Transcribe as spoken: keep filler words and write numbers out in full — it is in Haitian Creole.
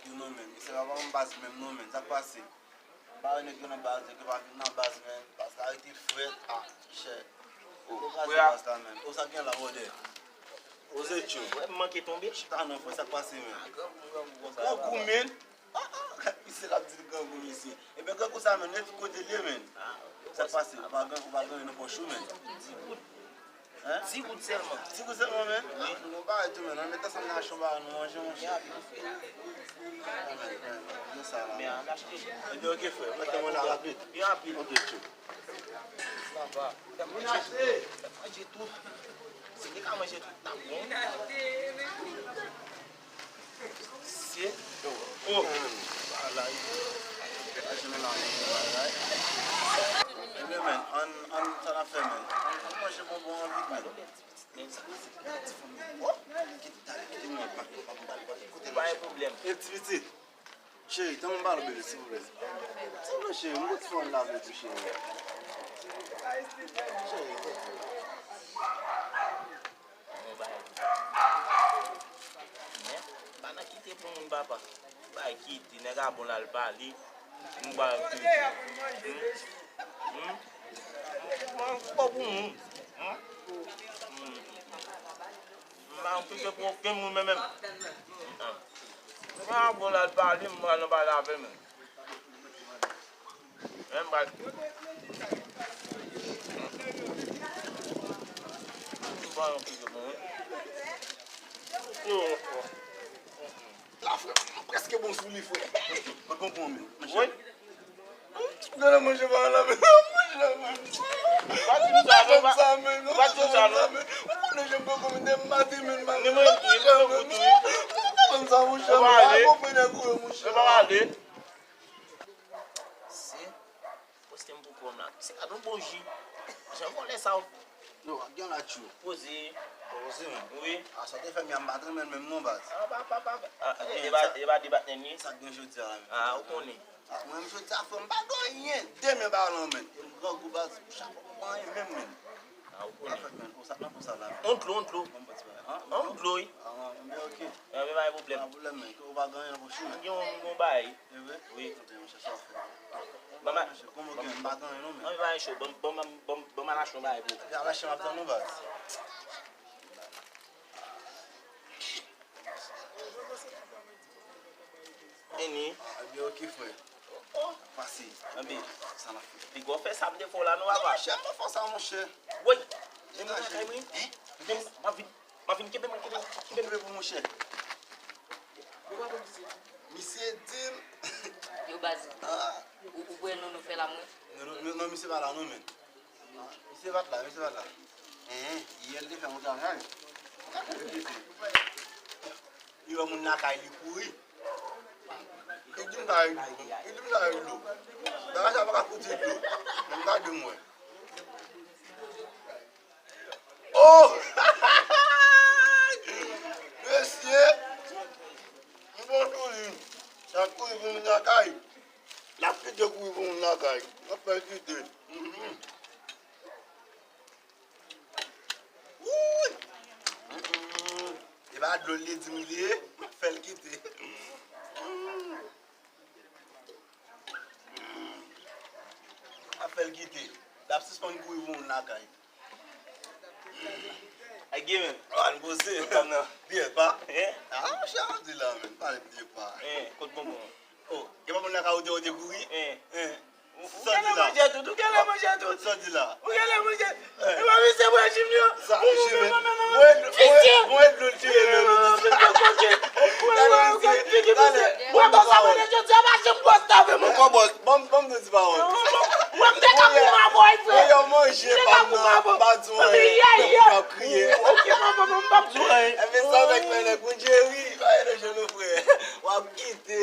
Yo non, men. Misye pa ban m baz menm non, men. Sa k pase? M pa wè nèg yo nan baz, nèg yo pa vin nan baz, men. Baz la rete frèt. Ah, chè. Yo kraze baz la, men. O, sa gen la, bwòdè? Oze tchou. Wè, m manke tonbe. Chita non, frè, sa k pase, men? Grangou, men. Ah, ah, misye l ap di l grangou, mesye. Ebyen, grangou sa, men, e tout kote l ye, men. Sa k pase? Ou pa gen, ou pa gen nan pòch ou, men. Hein? Ti goud sèlman. Ti goud sèlman, men? Wi. Nou parèt tou, men. Ann met ansanm n achte yon bagay nou manje, monchè. Gen sa la. Men ann achte. Ebyen, ok, frè. Mete mwen la rapid. Pi rapid. Ok, tchou. Sa va. Fè manje. Fè manje tout. Si te ka manje tout, t ap bon. Se. Oh. Ala. Ebyen, men, ann, ann, sa n ap fè, men? Ann, ann manje bonbon an vit, men. Men sa, se ti fanmi. Oh, kite, kite mwen, pa, pa, pa, pa, kote l, pa gen pwoblèm. E ti pitit. Cheri, tann mwen pale, bebe, silvouplè. Silvouplè, cheri, mwen ti fanmi la vle tou, cheri. Cheri, silvouplè. Bon, bay. Men, pa nan kite pou moun, papa. Bay kite, nèg a bon la, l pale. M ba l kite. Hmm? Hmm? M pa pou moun. Hmm? Hmm. M pa kite pou okenn moun, men, men. Ah. Nèg a bon la, l pale, m pral nan pale avè l, men. Men, m pral. M pral kite pou moun. Yo. La, frè, m prèske bon sou li, frè. Mwen konprann, men. Wi. Gade manje pa la, men. Manje la, men. Pa di m sa, non, pa, pa di m sa, non. Ou konnen jan m pran konbyen de maten, men, m pa manje, men. Ou pa konn sa, monchè, men. Ou pa ale. Ou pa ale. Se poste m pou kò m la. Se gad yon bon ji. Jan vòlè sa w. Non, gen la tchou. Poze. Poze, men. Wi. A, sa w te fè m yè a, m pa t renmen l menm non, baz. A, pa, pa, pa, pa. A, e, e pa, e pa debat nèg li. Sa k gen jodi a la, men? A, ou konnen. A, mwen menm jodi a, frè m, m pa gen anyen. Demen pa lan, men. E m grangou, baz. Chak fwa m pa anyen menm, men. A, ou konnen. Sa fèt, men. Ou sa, nan pou sa la, men. On dlo, on dlo. Bon, bon, ti bagay. An? On dlo, wi. A, men, ok. A, men pa gen pwoblèm. Pa pwoblèm, men. Ou pa gen anyen nan pòch ou, men. Gen yon, yon bagay. E vre? Wi. Tande, monchè, sa w fè. Ban m a- Monchè, kòman gen, m pa gen anyen non, men. An, men pa gen cho. Ban m, ban m, ban m, ban m al achte yon bagay pou ou. Epi al achte, m ap tann ou, baz. Vini. Ebyen, ok, frè. Oh, oh. Pase. Ebyen. Sa n ap fè? Piga w fè sa m te fè w la, non, papa? Non, monchè, m pa fè w sa, monchè. Woy! Vin nan kay mwen. Hein? Vin, m ap vin. M ap vin, kenbe mwen, kenbe, kenbe mwen. Kenbe pou monchè. Misye di m. Yo, baz. Ah. Ou, ou wè nou, nou fè la, mwen? Non, non, non, non, misye pa la, non, men. Misye pa t la, misye pa t la. Hein, yè l te fè yon travay. Li wè moun lakay li kouri. Li di m sa reglo. Li di m sa reglo. Bagay sa pa ka fout reglo. Men gade m wè. Oh! Mesye! M bon sou li. L ap kouri pou moun lakay. L ap kite kouri pou moun lakay. L ap fè l kite. Mhm. Wouy! Mm, mm. E pa dlo li di m li ye, m ap fè l kite. Mm. Mm. M ap fè l kite. L ap sispann kouri pou moun lakay. Ay, gen men. Al poze. Ou konn nan. Byen pa. Hein? Ah, monchè, Abdila, men. Pale m byen pa. Hein, kot bonbon? Oh, e pa moun lakay ou te, ou te kouri? Hein. Hein. Ou genlè manje tout, ou genlè manje tout. Sa di la. Ou genlè manje. Eh. E pa misye bwè jim yo. Sa, jim, men. Mwen, mwen, mwen, dlo l tire, men. Gade misye. Gade. Mwen, bon, sa mwen, jodi a, pa janm bòs la, men. Ou pa bòs. Bon, bon, bon, di pawòl. Mwen, m te ka kouman, boy, frè. Mwen, yo manje, pa m nan, pa di w anyen. Mwen, m ap kriye. Ok, papa, mwen, m p ap di w anyen. Enben, sa avèk mwen, nèg, mwen, Jerry, pa gen jeno, frè. W ap kite.